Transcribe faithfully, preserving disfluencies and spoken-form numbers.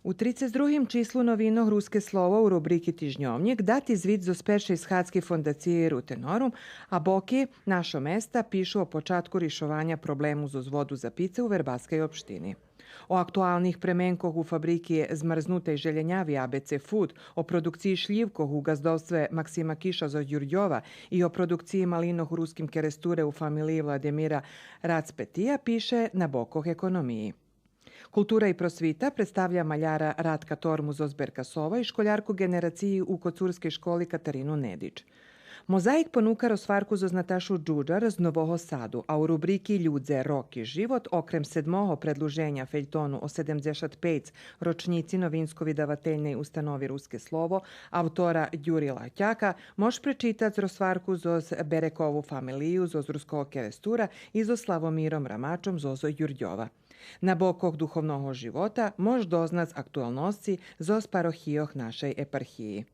У трицец другим числу новинох Руске слово у рубрики Тижньовнїк дати звит зоз першей схадзки Фондациї Рутенорум, а боки Нашо места пишу о початку ришованя проблему зоз воду за пице у Вербаскей општини. О актуалних пременкох у фабрики змарзнутей желєняви А Б Ц Фуд, о продукциї шлївкох у ґаздовстве Максима Киша зоз Дюрдьова и о продукциї малинох у Руским Керестуре у фамилиї Владимира Рацпетия пише На бокох економиї. Култура и просвита представя маляра Ратка Торму зоз Беркасова и школярку ґенерациї у Коцурскей школи Катарину Недич. Мозаїк понука розгварку зоз Наташу Джуджар з Нового Саду, а у рубрики Людзе, роки, живот, окрем седмого предлуженя фельтону о седемдзешат пейц рочнїци Новинско-видавательней установи Руске слово автора Дюри Латяка, мож пречитац розгварку зоз Берекову фамилию зоз Руского Керестура и зоз Славомиром Рамачом зоз Дюрдьова. На бокох духовного живота мож дознац актуалносци зоз парохийох нашей епархиї.